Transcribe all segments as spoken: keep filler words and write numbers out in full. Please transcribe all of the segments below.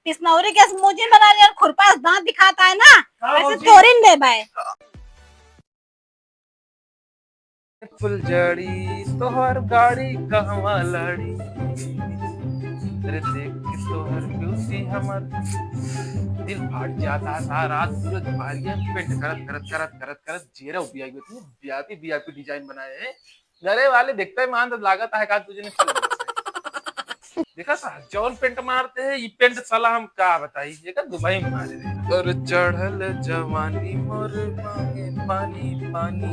बिसनौरी के मुंह जिन बना लिया, खुरपा से दांत दिखाता है ना, हाँ, ऐसे भौजी। तोरिन दे भाई। फुलझड़ी तोहर गाड़ी कहवा लाड़ी? अरे देख के तोहर beauty हमर दिल फाट जाता है। सारा रात पूरा दुपहरिया paint करत, करत, करत, करत, करत जेरा उबिया गयो। इतनी V I P, V I P design बनाए हैं। घरे वाले देखते ही मान तो लागत है का तुझे नहीं। देखा सा, जौन paint मारते हैं, ये paint साला हम का बताई, ये का दुबई में मारे रहे। और चढ़ल जवानी मोर मांगे पानी, पानी।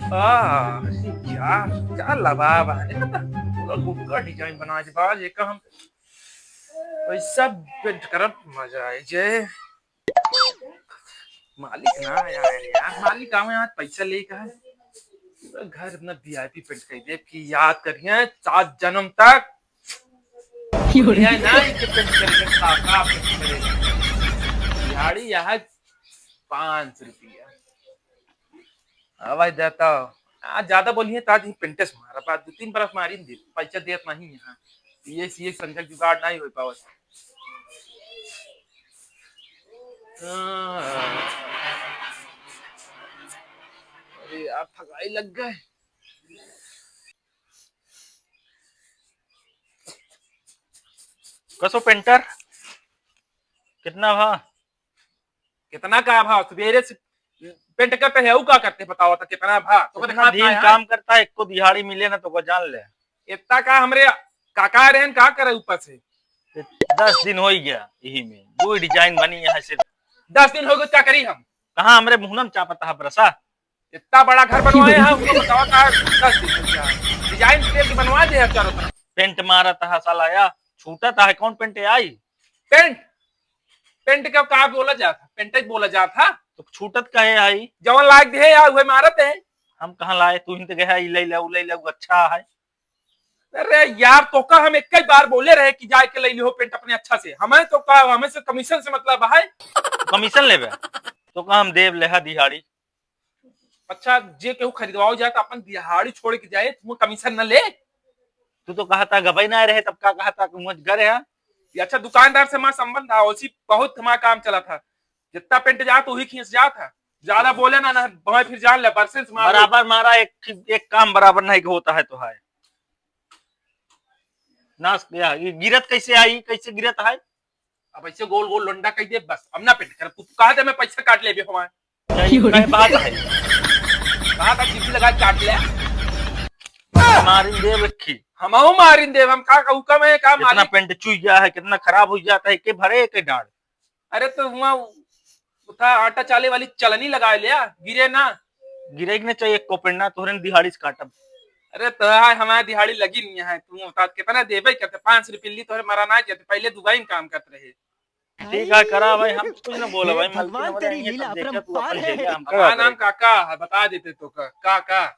आ, अरे क्या, क्या लबाब है, देखा था? पूरा गुटका design बना दे, बाज एक हम वैसा paint करब, मजा आई जे। मालिक ना आया है यार, मालिक आवे आज पैसा लेके आए। पूरा घर इतना V I P paint कर दे कि याद करिए सात जन्म तक। क्यों रे? दुनिया ना इनके paint करेगा, का, का paint करेगा? दिहाड़ी यहाँ पाँच सौ रुपया। हाँ भाई, देता हूँ। आज ज्यादा बोलिए तो आज ही paint से मारा, बाद दो तीन बरस मारी दे, पैसा देत नहीं यहाँ। ये सी एक संजय जुगाड़ नहीं हो पावत। हाँ। अरे यार, थकाई लग गए। कसो painter, कितना भा? कितना का भा? सुबेरे से paint करते हैं, वो का करते बताओ तो, कितना भा? तो कितना देखा धीन है? काम करता है, एको दिहाड़ी मिले ना तो को जान ले। इतना का हमरे काका रहन का करे ऊपर से? दस दिन हो ही गया यही में, दो design बनी है सिर्फ। दस दिन हो गए, क्या करी हम? कहाँ हमरे मुहनम चापता है बरसा? इतना बड़ा घर बनवाए हैं, उनको बतावा का दस दिन हो गया। Design दे के बनवा दे हैं चारों तरफ। Paint मारत है साला या छूटत है, कौन paint आई? Paint, paint का, का बोला जात है? Paint ही बोला जात है। तो छूटत काहे आई? जवन लायक दे है यार, वही मारत है। हम कहाँ लाए? तू ही तो गया, ई ले ले, ऊ ले ले, ऊ अच्छा है। अरे यार, तो का हम एक ही बार बोले रहे कि जाए के ले लिहो paint अपने अच्छा से। हमें तो का, हमें से commission से मतलब है। Commission लेबे? तो का हम देब लेहा दिहाड़ी। अच्छा, जे केहू खरीदवाओ जाए तो अपन दिहाड़ी छोड़ के जाए, तुम commission न ले? तू तो कहा था गबई ना रहे, तब का कहा था कि मुझ घर है। ये अच्छा, दुकानदार से हमारा संबंध था, उसी बहुत हमारा काम चला था। जितना paint जात वही खींच जात है। ज्यादा बोले ना, ना भाई फिर जान ले, बरसे से मारो। बराबर मारा, एक, एक काम बराबर नहीं होता है तो है। नाश गया, ये गिरत कैसे आई, कैसे गिरत है? अब ऐसे गोल गोल लोंडा कह दे बस, अब ना paint कर। तू कहा था मैं पैसा काट ले बे हमारे। यही कहे बात है। कहा था टीवी लगा काट ले। मारिन देव रखी। हमहू मारिन देव, हम का कहू कम है, का इतना मालिक? Paint चुई गया है, कितना खराब हो जाता है, के भरे के डांड। अरे तो हुआ उठा आटा चाले वाली चलनी लगा लिया, गिरे ना। गिरे के ना चाहिए एको paint ना, तोहरे दिहाड़ी से काटब। अरे तो है, हमारे दिहाड़ी लगी नहीं है, तू बता कितना देबे करते? पाँच सौ रुपये ली तोहरे मरा ना जाते, पहले दुबई में काम करते रहे। ठीक है, करा भाई, हम कुछ ना बोला हे भाई, मलकिन भगवान, हमारे तेरी आएंगे, लीला तब देखे तू अपरंपार अपन है। झेले, हम हमारा करा नाम भाई। काका है, बता देते तो का, काका।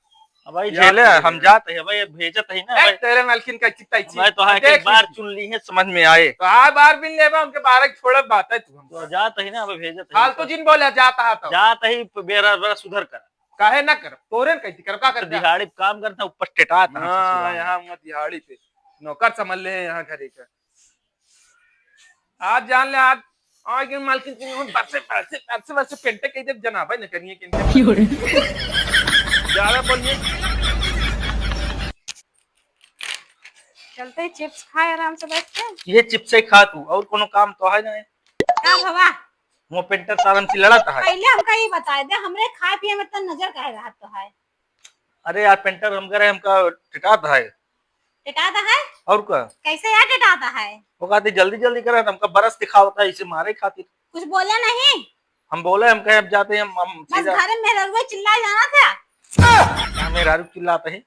अब भाई याद झेले, कर हम ले। जात है भाई, भेजत है ना ए, भाई। तेरे मलकिन का चित्ता ही भाई तो है कि देख एक बार ली। चुन ली है, समझ में आए। तो हर बार बिन लेबा, उनके बारे छोड़त बात है तू हमको। तो जात है ना, अब भेजत है। फालतू जिन बोले, जाता है तो। जात है, बेरा, बेरा सुधर कर। काहे ना कर? तोरे न कहती कर, का तो करता? दिहाड़ी काम करता, ऊपर टेटात है हाँ, ससुराल। यहाँ हुआ दिहाड़ी पे। नौकर समझ ले यहाँ घरे का। आज जान ले, आज, आज के मालकिन के हम बरसे, बरसे, बरसे, बरसे पेंटे कह दे, जनाबे न करिए कि इनके क्यों रे? ज्यादा बोलिए। चलते ही chips खाए आराम से बैठ के। ये chips ही खा तू, और कोनो काम तो है ना? का भवा? वो painter साहब हमसे लड़त है। पहले हमका ये बताए दे, हमरे खाए पिए में तो नजर काहे रहत तो है? अरे यार, painter हम करे, हमका टिटात है। टिटात है? और का? कैसे यार टिटात है? वो कहते, "जल्दी जल्दी करे, हमका brush दिखावता है, इसे मारे खातिर।" कुछ बोले नहीं? हम बोले, हम कहे, "अब जाते हैं, हम, हम बस सीधा।" घर में मेहरारू चिल्ला जाना था। हाँ, मेहरारू चिल्लाते हैं।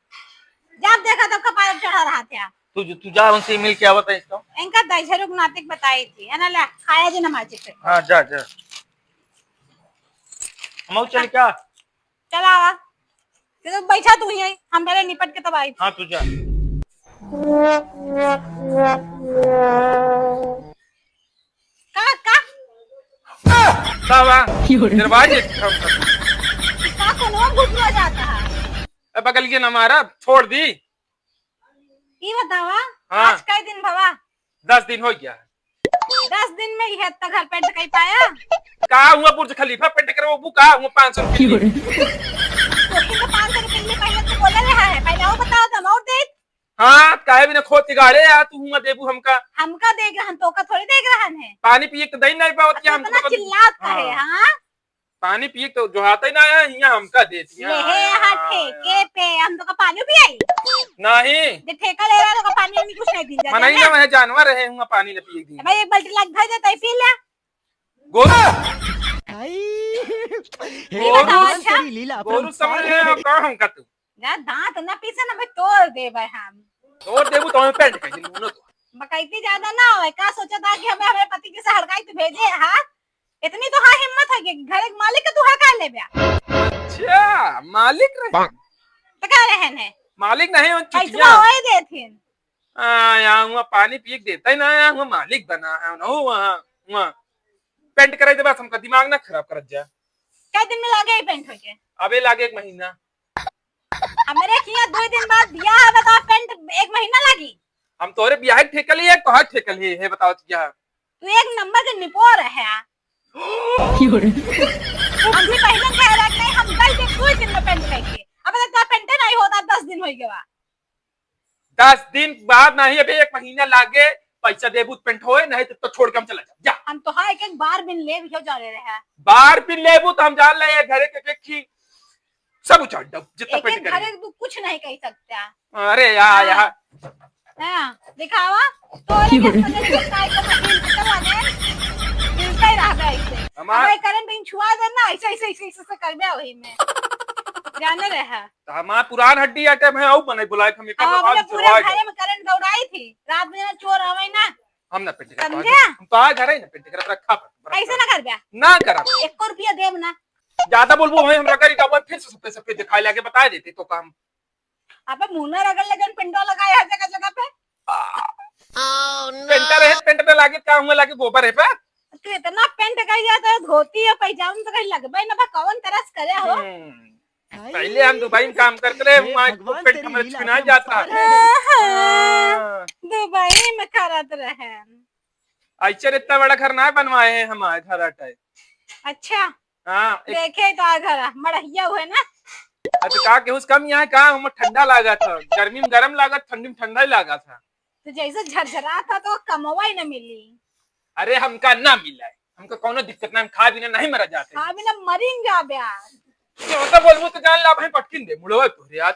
जब देखा तब कपार चढ़ा रहा था। तू, तू जा, उनसे मिल के आवत है इसका। इनका दहिजरू के नाते बताई थी, है ना? ले, खाया जी नमाज पे। हाँ, जा, जा। हम चल क्या? चल आवा। तू तो बैठा तू ही, हम पहले निपट के तब आई। हाँ, तू जा। का, का? का बा? क्यों रे? दरवाजे खम कर। का कोनो घुघुआ जाता है? ए, बगल के न मारा, छोड़ दी। ई बतावा, हाँ। आज कई दिन भवा? दस दिन होइ गया है। दस दिन में इहे इतना घर पेंट कइ पाया? का हुआ बुर्ज खलीफा पेंट करवाबू का हुआ पाँच सौ रुपये? तो फिर तो पाँच सौ रुपये में पहले तो बोला रहा है, पहले वो बताओ तो हम और दे। हाँ, काहे बिना खोद के गाड़े आ, तू हुआ देबू हमका। हमका देख रहन, तोका थोड़ी देख रहन है। पानी पिए के तो दही नहीं पावत अब क्या तू हमको इतना तो चिल्लात काहे, हाँ। हाँ? पानी पिए के तो जोहात ही ना है, हियाँ हमका देती है। ले हे, यहाँ ठेके पे हम तोका पानी पियाई? नहीं। जे ठेका ले रहा है, तोका पानी वानी कुछ नहीं दी जाता मनाई है। ना, वह जानवर रहे हुआ पानी न पिए दी। भाई, एक बाल्टी लाग धर देता है, पी ले। गोरू। आई। ये गोरू। बताओ, अच्छा। गोरू समझ रहे हो, कहाँ हमका तू? जा, दांत ना पीसे ना, मैं तोड़ देबे हम। तोड़ देबू तो हमें पेंट कर दूँ, ना तो। बकैती ज्यादा ना होए, का सोचा था कि हमें, हमारे पति के से हड़काई तो भेजे, हाँ? इतनी तो हाँ हिम्मत है कि घर के मालिक के तू हड़का लेबे। अच्छा, मालिक रहे? तो का रहन है? मालिक नहीं, वो पैसवा चुतिया। होए देथिन। आ, यहाँ हुआ पानी पिए के देता ही ना, यहाँ हुआ मालिक बना है, ना हुआ, हुआ। पेंट कराई दे बस, हमका दिमाग ना खराब करत जा। कै दिन में लागे ही पेंट होके? अबे लागे एक महीना। हमरे किया दो दिन बाद बियाह है, बताओ, पेंट एक महीना लागी? हम तोरे बियाह के ठेका लिए, तोहार ठेका लिए, है बताओ तो क्या? तू एक नंबर के निपोर है। हम भी पहले कह रहे कि नहीं, हम दस दिन, दो दिन में पेंट करेंगे। अब तक तो पेंटे नहीं होता, दस दिन हो गया। दस दिन बाद नहीं, अबे एक महीना लागे, पैसा देबू तो पेंट होए, नहीं तो, तो छोड़ के हम चला जाब, जा। हम तो हाँ एक एक बार बिन ले भी जा रहे हैं। बार बिन लेबू तो हम जान ले, ये घरे के, के खी-, सब उछाल दब, जितना एक पेंट एक करे। घरे तू कुछ नहीं कह सकता। अरे यार, हाँ। यार। हाँ, दिखावा। तोरे के सगे से काय को हिलता लगे, हिलता ही रह गए ऐसे। हमार अब ये करंट बिन छुआ दे ना, ऐसे, ऐसे, ऐसे, ऐसे, ऐसे कर दिया वही में। जाने रहे। तो हमार पुरान हड्डी आटे में आऊ बने बुलाए, हम एक अब बार अपने पूरे छुड़वा दे। घरे में करंट दौड़ाई थी, रात में ना चोर आवे ना। हम ना पेंट करत, समझे? हम तो आज घर ही ना पेंट करत, रखा पर, रखा। ऐसे ना कर बे। ना करब। एको रुपया देब ना। ज्यादा बोलबो, वही हमरा करी का, फिर से सफेद सफेद दिखाए लागे, बता देते तो काम। अब मुंह ना रगड़ ले, जन पेंटो लगाए हर जगह जगह पे। पेंट रहे, पेंट ना लागे, का हुआ लागे, गोबर है पे। तू इतना पेंट कर जाता है, धोती है, पैजामा तो कहीं लगबे ना बा, कौन तरस करे हो? हम्म। पहले हम दुबई में काम करते रहे, हे वहाँ एक भगवान, पेंट तेरी हमारे लीला छिना के जाता। हाँ, हाँ। दुबई में करत रहे। ऐसे इतना बड़ा घर ना बनवाए हैं हमारे घर अटे। अच्छा। हाँ, एक देखे तो आ घर मड़हिया हुए ना। अब का केहू से कम यहाँ का, हम ठंडा लागा था, गर्मी में गरम लागा, ठंडी में ठंडा ही लागा था। तो जैसे झरझरा था तो कमवा ही ना मिली। अरे हमका ना मिला है, हमका कौनो दिक्कत ना, हम खा बिना नहीं मरा जाते। खा बिना मरिन जा ब्याज। ज्यादा बोलबू तो जान ला भाई पटकिन दे मुड़वा तोरे आज।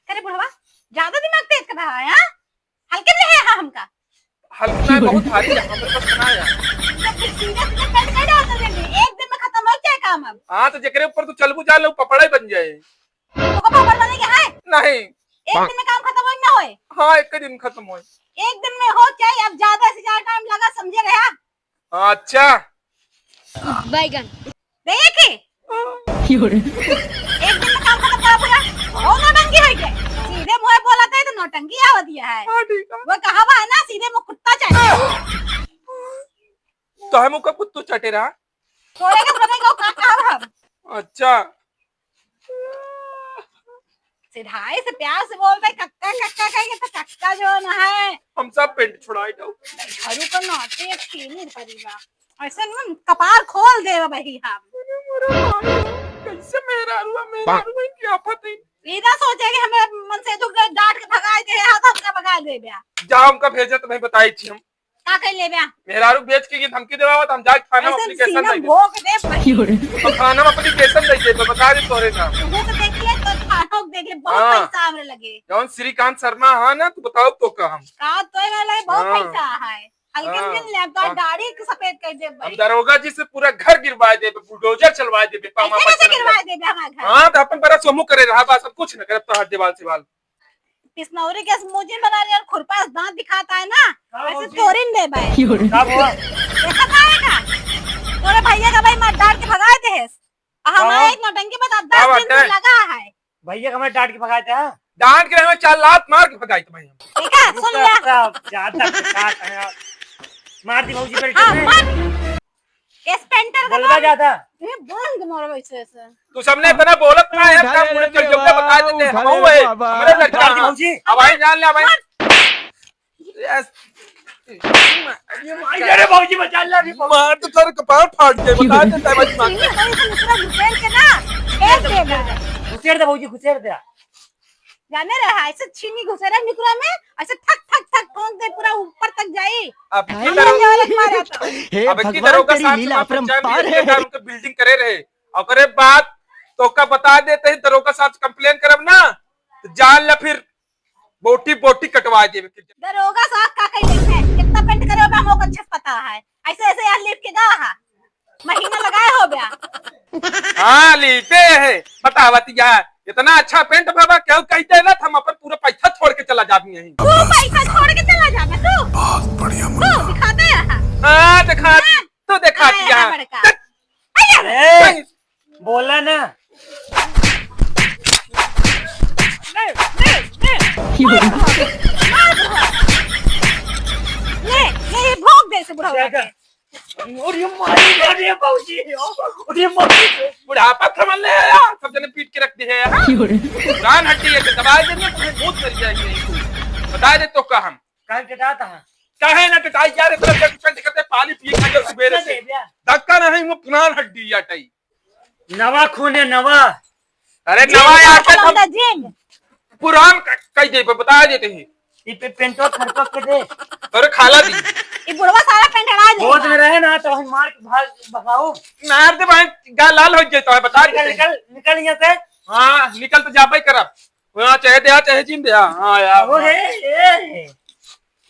अरे बुढ़वा, ज्यादा दिमाग तेज कर रहा है, हाँ? हल्के में है, हाँ, हमका। हल्का है, बहुत भारी है, हमरे पास ना है। तो फिर सीधे सीधे कट कर डाल देंगे, एक दिन में खत्म हो जाए काम अब। हाँ, तो जेकरे ऊपर तू चलबू जान लो, पपड़ा ही बन जाए। तो पापड़ बनेगा है? नहीं। एक दिन में काम खत्म होई ना होई? हाँ, एक ही दिन खत्म होई। एक दिन में हो चाहे अब ज्यादा से ज्यादा टाइम लगा, समझे रहा? अच्छा। बैगन। देखे? एक दिन में काम खत्म करा पूरा। हो नौटंकी होई के। सीधे मुंह बोला था तो नौटंकी आवत है। हाँ, ठीक है। वो कहावा है ना, सीधे मुंह कुत्ता चाटे। तो हम ओकर कुत्तो चाटे रहा। तोरे के बने को का कहब हम? अच्छा। सिधाई से प्यार से बोल दे, कक्का, कक्का कहेंगे तो कक्का जो ना है। हम सब पेंट छुड़ाए जाओ। घरू का नाते एक चीनी परिवार। ऐसे ना कपार खोल दे भाई हम। अरे मोरे भाई, कैसे मेहरारू है, मेहरारू है, क्या पता है? सीधा सोचे कि हमें मन से तू डांट के भगाए दे, हाथ हमका भगा दे बे। जा हमका भेजे तो मैं बताई थी हम। का कर लेबे? मेहरारू बेच के ये धमकी देवावत, हम जाए थाना में ऐसे application सीना दे दे। भोंक दे भाई। तो थाना में application दे दे, बता दे तोरे नाम। तू के देख ले तो थाना के देख ले, बहुत हाँ। पैसा हमरे लगे। जौन श्रीकांत शर्मा हाँ ना, तू बताओ तो का हम। का तो वाला बहुत हाँ। पैसा है। हल्के हाँ। दिन ले तो हाँ। दाढ़ी के सफेद कर दे हम भाई। दरोगा जी से पूरा घर गिरवा देबे, बुलडोजर चलवा देबे, पामा ऐसे कैसे पैसा गिरवा लेके। देबे हमारा घर? हाँ, तो अपन बड़ा सोमू करे रहा, बस अब कुछ न करे, तो हट दीवाल से वाल। पिसनौरी के मुंह जिन बना लिया, खुरपा से दांत दिखाता है ना, का ऐसे भौजी? तोरिन दे भाई। का भौजी? देखा का है का? तोरे भैया का भाई मार डांट के भगाए थे। आ हमारा का? एक नौटंकी बता, का दस दिन बात से है? लगा है। भैया का हमें डांट के भगाए थे, हाँ? डांट के हमें चार लात मार के भगाई थे भाई हम। ठीक है, सुन रुका, लिया। रुका, ज्यादा बकवास है यार। मार दी भौजी बेल्ट हाँ, में। मार। इस पेंटर का बोलबा नाम ज्यादा। ये बंद मारो ऐसे, ऐसे। तू सबने इतना बोलत ना है, उठा काम ले मुझे रे चल जब बता देते हैं, बाबा, हम उठा ले हुए। रे बाबा। हमारे लड़का उठा ले हाँ। भौजी। अब आई जान ले, अब आई। मार। यस। अरे माई, अरे भौजी बचा ले, अरे भौजी। मार तो तेरे कपार फाट जाए, बता दे, तय बच मार। ठीक है, तो इसे दूसरा घुसेड़ के ना, फेंक देना है। घुसेड़ दे भौजी, घुसेड़ दे। जाने रहा, ऐसे छीनी घुसेड़ा निकरा में, ऐसे ठक, ठक, ठक ठोक दे, पूरा ऊपर तक जाई। अब की हाँ, दरो-, ये वाला मारा था। हे अब की भगवान, दरोगा तेरी साहब से लीला बात अपरंपार करके है। उनके building करे रहे। ओकरे बाद तोका बता देते ही दरोगा साहब से complain करब ना, तो जान ला फिर बोटी, बोटी कटवा देबे। दरोगा साहब का कही देखे, कितना पेंट करे होबे, हमको अच्छे से पता है। ऐसे, ऐसे यार लिप के गा हा, महीना लगाए हो बया। हाँ, लीपे है, बतावत या, इतना अच्छा पेंट बाबा, केहू कही दे ना, तो हम अपन पूरा पैसा छोड़ के चला जाबी यहीं। तू पैसा छोड़ के चला जाबे तू? बहुत बढ़िया तू मुन्ना। दिखाते यहाँ। हाँ, दिखा, हाँ। तू दिखा आए दिया। यहाँ बड़का। चल। अरे, ए! बोला ना। ले, ले, ले। मार बहुत, मार बहुत। ले, ले, ये भोंक दे इसे बुढ़ाऊ क्या का। कर? अरे माई, अरे बाबूजी, अरे बाबूजी। बुढ़ापा थमल ले आया, सब जने पीट के रख दे है यार। क्यों रे? पुरान हड्डी है, दबाए देंगे, तुम्हें बहुत मर जाएगी यहीं को। बता दे तो का हम। काहे टटात हा? काहे ना टटाई यार, इतना पेंट करते, पानी पिए खा के सुबेरे से। दे दिया। धक्का नहीं, वो पुरान हड्डी या टाई। नवा खून है, नवा। अरे जिम नवा यार, का खत्म। लौंडा, जिम। पुरान क-, कह दे, बता देते हैं। ये पे पेंटो थरको के दे। अरे खाला दी। ये बुढ़वा सारा पेंट हटा दे। गोद में रहे ना, तो हम मार के भाग, भगाओ। मार दे भाई, गाल लाल हो जाता है, बता निकल, देते हैं। निकल, निकल यहाँ से। हाँ, निकल तो जाबे करब। हाँ, चाहे दे, चाहे जीन दे, हाँ, हाँ, यार। ओ, हे, हे, हे।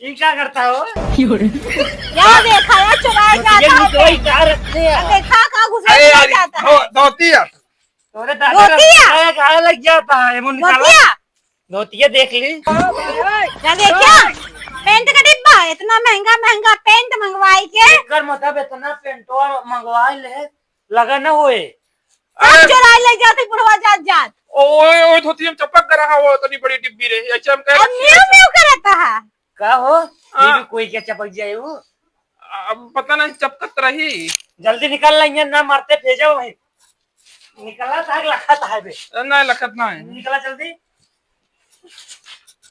ये क्या करता हो? क्या देखा है, चुराए जाता है। ये क्या रखते हैं? देखा, कहाँ घुसा अरे यार, जाता है? धो-, धोती है। तोरे दादा का धोती है? कहाँ लग जाता है? वो निकाला। धोती है? धोतिया देख ली। क्या देखा? पेंट का डिब्बा, इतना महंगा, महंगा पेंट मंगवाई के। एकर मतलब इतना पेंटवा मंगवाई ले, लगा न होए। सब अरे! चोराई ले जाते बुढ़वा जात जात। ओए, ओए, धोती हम चपक कर रहा हो, इतनी बड़ी डिब्बी रही, ऐसे हम कह अब रहे म्याऊं म्याऊं करता है। का हो? हाँ। ये भी कोई क्या चपक जाए वो? अब पता नहीं चपकत रही। जल्दी निकल लेंगे ना, मरते भेजो वहीं। निकला था, लखत है बे। नहीं, लखत ना है। निकला जल्दी।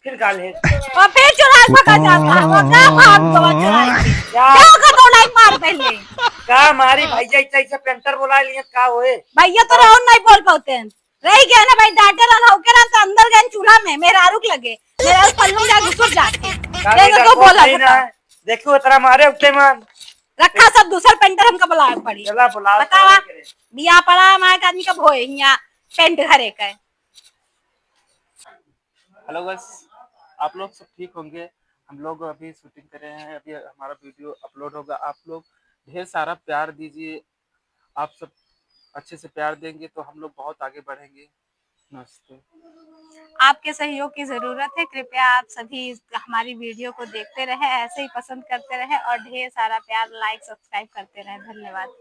फिर गाल है। और फिर चुराई भगा जाता है, वो क्या भाग गवा चुराई के? क्या? क्या का तो नहीं मार पहले? का हमारी भैया इतना इसे पेंटर बोला लिया, का होए? भैया तो रहो नहीं बोल पाते हैं। रही गया ना भाई, डांटे रहन, होके रहन तो अंदर गए चूल्हा में, मेहरारू के लगे। मेहरारू पल्लू में जाके घुसुर जाके। का देखो बेटा, तो बोला नहीं ना। देखो इतना मारे उठे मान। रखा सब दूसर पेंटर हमका बुलावे पड़ी। चला बुला, बतावा, बुला के रे। बिया पड़ा हमारे आदमी का भोए हिया पेंट घरे का है। हेलो गाइस, आप लोग सब ठीक होंगे। हम लोग अभी शूटिंग कर रहे हैं, अभी हमारा वीडियो अपलोड होगा। आप लोग ढेर सारा प्यार दीजिए, आप सब अच्छे से प्यार देंगे तो हम लोग बहुत आगे बढ़ेंगे। नमस्ते। आपके सहयोग की जरूरत है, कृपया आप सभी हमारी वीडियो को देखते रहें, ऐसे ही पसंद करते रहें और ढेर सारा प्यार, लाइक, सब्सक्राइब करते रहें। धन्यवाद।